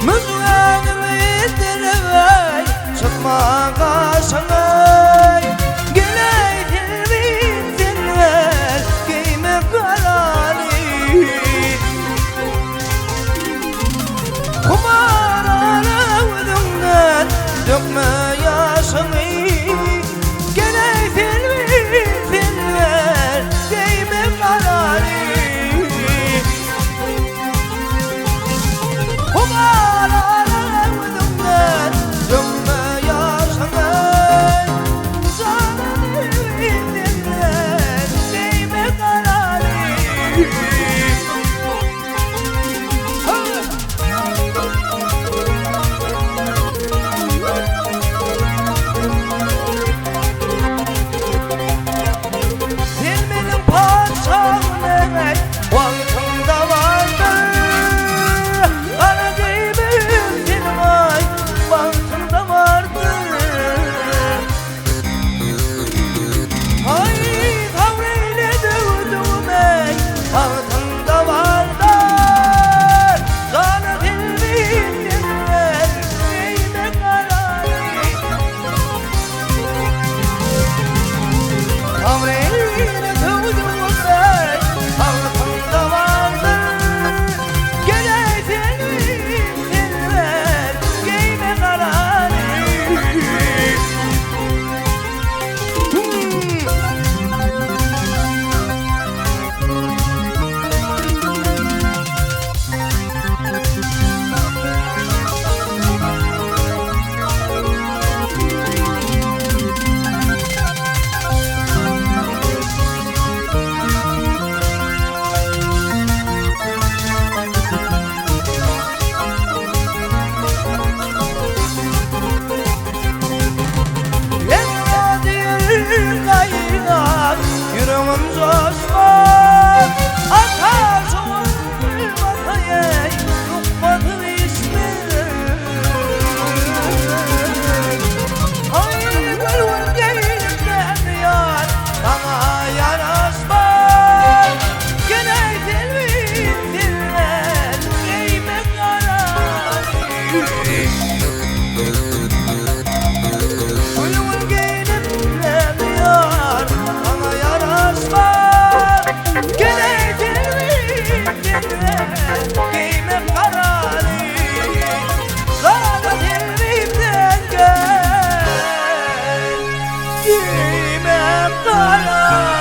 Müzgäniňi direweý, çyzma gaşyňy, Geleý selbin senler, geýme garany. Humar ala gözüňden, dökme ýaşyňy, Geleý selbin senler, geýme garany. Sen meniň patyşahym eý, Wagtyňda bardyr. Gara geýmim seniň aý, Bagtyňda bardyr. Aý, sabr eýle döwdügim eý, Bagtyňda bardyr. Jana selbin senler, Geýme garany. Sabr eýle döwdügim eý, Bagtyňda bardyr. Geleý selbin senler, Geýme garany. Ýüregim joşmaz, Ataş olmasa ey, Lukmasyz içmez. Aý, gülgün geýnimden ýar, Saňa ýaraşmaz. Geleý selbin senden, Geýme garany. Gülgün geýnimden ýar, Saňa ýaraşmaz. Geleý selbin senden, Geýme garany. Zada selbimden gel, Geýme garany.